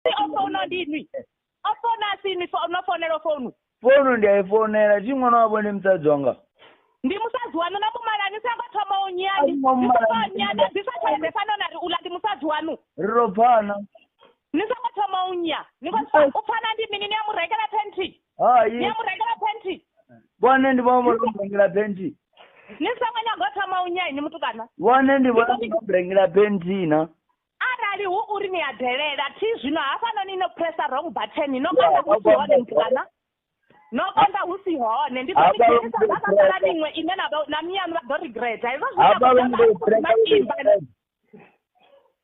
O founa ndi inwi? O founa a si inwi no founela founu? Founu ndi a i founela thi ṅwana wavho ndi musadzi wanga. Ndi musadzi waṋu na mumala ni songo thoma u nyea ni songo nyea na bvisa tshelede fhano na ri uḽa ndi musadzi waṋu. Ri ro pfana. Ni songo thoma u nyea ni khou u pfana ndi mini ni a mu rengela phenti? Hai. Ni a mu rengela phenti? Vhone ndi vho mu rengela phenti. Ni songo nyaga u thoma u nyea ini mutukana. Vhone ndi vhone vho mu rengela phenti na. Arali hu uri ni a delela thi zwino hafhanoni no pressa wrong button no kanda hu si hone mutukana. No kanda hu si hone ndi ḓo ni dzhenisa zwa vha sala miṅwe ine na na miyaṋu vha ḓo regreta hezwo zwine na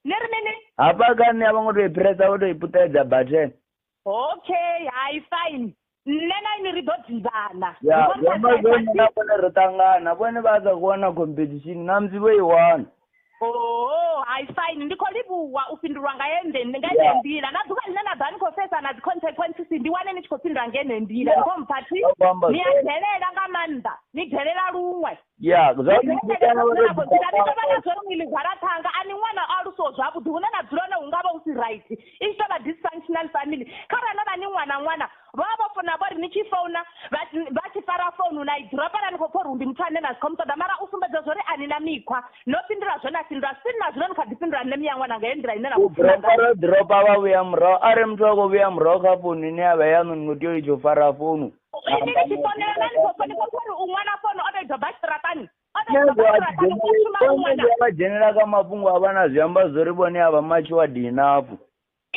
ni ri mini? Hafha kha nṋe a vho ngo tou i pressa vho tou i puṱedza button. Okay, hai fine. Nṋe na inwi ri ḓo ḓivhana. Ya, zwi amba zwone na vhone ro ṱangana vhone vha sa khou wana competition na musi vho i wana. Oh, hai fine. Ndi khou livhuwa u fhindulwa nga ende nga ene nḓila. Na ḓuvha ḽine na ḓa ni khou fesa na dzi consequences ndi wane ni tshi khou fhindula nga ene nḓila. Ndi khou mpha thi. Ni a delela nga maanḓa. Ni delela luṅwe. Ya, zwa Ni tovha na zwori ni ḽihwala ṱhanga a ni ṅwana o alusiwaho zwavhuḓi hune na dzula hone hu nga vha hu si right. I tshi tou vha dysfunctional family. Kharali no vha ni ṅwana ṅwana vho vha vho funa vho ri ni tshi founa vha tshi fara founu na i dropa na ni khou pfa uri ndi muthu ane na si khou mu ṱoḓa mara u sumbedza zwori a ni na mikhwa no fhindula zwe na fhindula still na zwino ni kha ḓi fhindula nṋe miya ṅwana nga heyo nḓila ine na khou funa ngayo. Ro dropa vha vhuya murahu arali muthu a khou vhuya murahu kha founu ine ya vha yaṋu ni khou tea u litsha u fara founu. Ini ni tshi founela na ni khou ni khou pfa uri u ṅwana founu o tou i doba tshiṱiraṱani o tou i doba tshiṱiraṱani u shuma u ṅwana. Vha dzhenela kha mafhungo a vhana zwi amba zwori vhone a vha matured enough.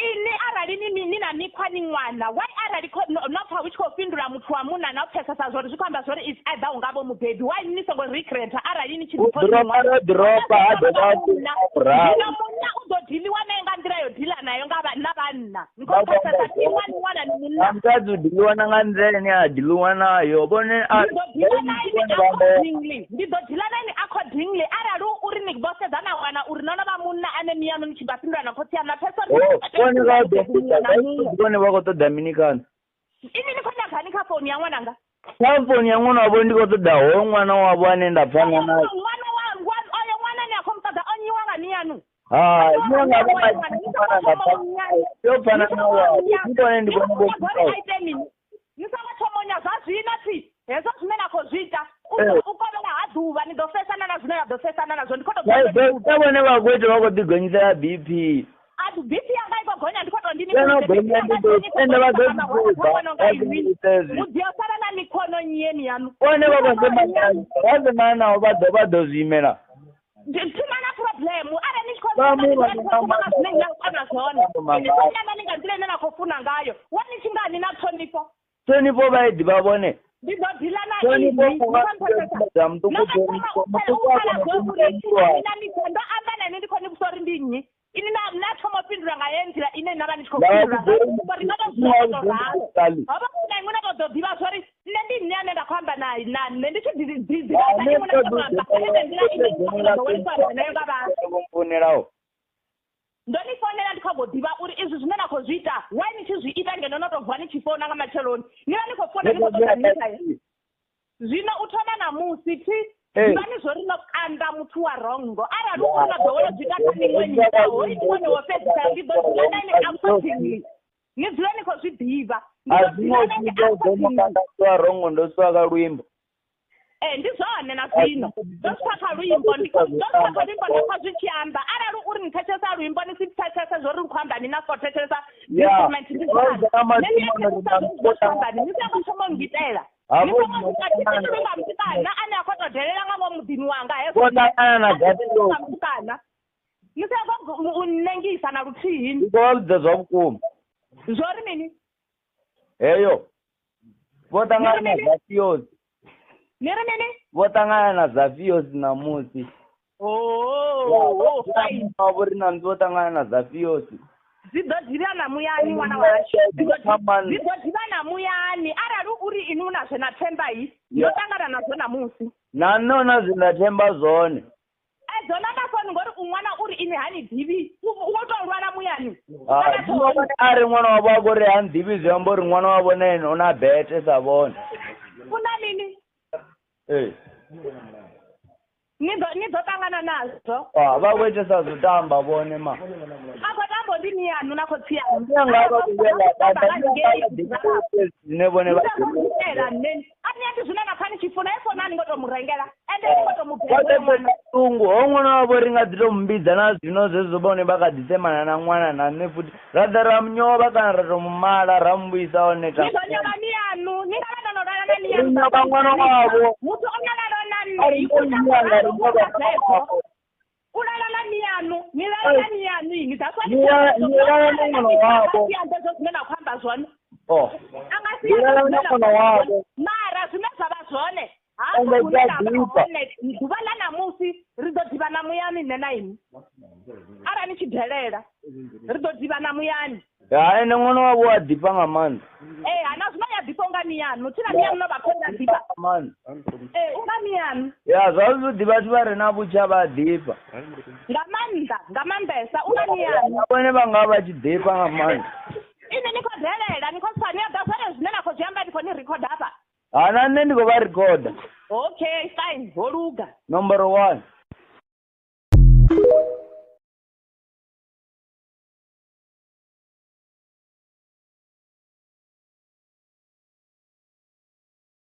Ini arali ni ni na mikhwa ni ṅwana why arali no pfa hu tshi khou fhindula muthu wa munna na u pfesesa zwori zwi khou amba zwori is either u nga vho mubebi why ni songo regreta arali ni tshi ḓi pfa uri ni ṅwana. U dropa ha dovha ha Zwino munna u ḓo diliwa naye nga nḓila yo dila nayo nga na vhanna. Ni khou pfesesa thi ṅwana ṅwana ni munna. Na musadzi u diliwa na nga nḓila ine a diliwa nayo vhone a ndi ḓo dila na ini accordingly. Ndi ḓo dila na ini accordingly arali uri ni vho sedza na wana uri no no vha munna ane miyaṋu ni tshi vha fhindula na khotsi aṋu na pfesesa uri vhone vha ḓo vhone vha khou ṱoḓa mini kana ini ni khou nyagani kha founu ya ṅwananga? Kha founu ya ṅwana wavho ndi khou ṱoḓa hoyo ṅwana wavho ane nda pfana naye. Ṅwana wa oyo ṅwana ni a khou mu ṱoḓa o nyiwa nga miyaṋu? Hai, nṋe nga vha yo pfana na wavho ndi vhone ndi vhone vho ni songo thoma u nya zwa zwino thi hezwo zwine na khou zwi ita u kovhela ha ḓuvha ni ḓo fesana na zwine na ḓo fesana nazwo ndi khou tou ḓa vhone vha khou ita vha khou ḓi gonyisela BP. A BP yanga i khou gonya ndi khou tou ndi ni ende vha ḓo mudzia sala na mikhono nyeni yaṋu vhone vha khou semana semana nao vha ḓo vha ḓo zwi imela. Thina na problem arali ni tshi khou zwine na kona zwone ini khou nyana ni nga nḓila ine na khou funa ngayo wa ni tshi nga ni na ṱhonifho. Ṱhonifho vha i ḓivha vhone. Ndi ḓo dila na inwi ndo amba na inwi ndi khou ni vhudzisa uri ndi nnyi ini na thoma u fhindula nga heyo nḓila ine na vha ni tshi khou fhindula ngayo uri no tou zwi tou ralo ho vha hu na iṅwe na tou ḓo ḓivha zwori nṋe ndi nnyi ane nda khou amba naye na nṋe ndi tshi ḓivha iṅwe na tou amba nga heyo nḓila ine na ḓowela u amba nayo nga vhathu. Ndo ni founela ndi khou ḓivha uri izwi zwine na khou zwi ita why ni tshi zwi ita ngeno no tou vuwa ni tshi founa nga matsheloni ni vha ni khou founa ni khou ṱoḓa mini khae. Zwino u thoma ṋamusi thi ḓivhani zwori no kanda muthu wa rongo arali uri na ḓowela zwi ita kha miṅwe miṱa hoyu ndi wone wo fhedzisela ndi ḓo dzula na ini accordingly ni dzule ni khou zwi ḓivha ndi ḓo dzula na ini accordingly. Wa rongo ndo swa kha luimbo. Ee ndi zwone na zwino ndo swika kha luimbo ndi ndo swika kha luimbo nda pfa zwi tshi amba arali uri ni thetshelesa luimbo ni si thetshelese zwori ni khou amba ni na soko thetshelesa instrument ndi zwone nṋe ni a thetshelesa zwori zwi khou amba ni ni songo thoma u ngitela ni songo ngitela nga mutukana ane a khou tou delela nga ngomu muḓini wanga hezwo nga mutukana ni songo u nnengisa na luthihi. Ndi khou vha vhudza zwa vhukuma. Zwori mini? Heyo vho ṱangana na Zafios. Ni ri mini? Vho ṱangana na Zafios ṋamusi. Oh, fine. Vho ri ṋamusi vho ṱangana na Zafios. Zwi ḓo ḓivha na muyani ṅwana washu. Zwi ḓo ḓivha na muyani arali uri inwi u na zwe na themba i no ṱangana nazwo ṋamusi. Na nṋe hu na zwe nda themba zwone. Edzo namba founu ngori u ṅwana uri inwi ha ni ḓivhi u tou lwala muyani. Ari ṅwana wavho a khou ri ha nḓivhi zwi amba uri ṅwana wavho na ene u na bete sa vhone. U na mini? Ee. Ni ḓo ni ḓo ṱangana nazwo. Ah, vha khou itesa zwo tamba vhone ma. A khou tamba ndi ni yanu na khotsi yanu. Ndi anga vha khou vhuya vha tamba zwine vhone vha ela nṋe. A ni ati zwine na pfa ni tshi funa e fona ni ngo to mu rengela. Ende ni ngo to mu beba ṅwana. Tungu ho ṅwana wavho ri nga ḓi to mumbidza na zwino zwezwo vhone vha kha ḓi semana na ṅwana na nṋe futhi ra ḓa ra munyovha kana ra to mu mala ra mu vhuisa hone ta. Ni ḓo nyovha ni yanu, ni nga vha no no lala na ni yanu. Nyovha ṅwana wavho. Muthu o no lala na nṋe, u lala na u lala na ni yanu, ni lala na ni yanu ini. That's why ni lala na ṅwana wavho. Zwo zwine na khou amba zwone. Oh. A nga si Ni lala na ṅwana wavho. Mara zwine zwa vha zwone hafho hune na vha hone ḓuvha ḽa ṋamusi ri ḓo ḓivhana muyani nṋe na inwi. Arali ni tshi delela ri ḓo ḓivhana muyani. Ya ene ṅwana wavho a ḓifha nga maanḓa. Ee, hana zwino ya ḓifha unga miyanu. Thina miyanu no vha khou ya ḓifha. Maanḓa. Ee, unga miyanu. Ya zwavhuḓi vhathu vha re na vhutsha vha ḓifha. Nga maanḓa, nga maanḓesa unga miyanu. Vhone vha nga vha tshi ḓifha nga maanḓa. Ini ni khou delela, ni khou pfa ni a ḓa zwone zwine na khou zwi amba ni khou ni record hafha. Hana nṋe ndi khou vha recorda. Okay, fine, ho luga. Number 1.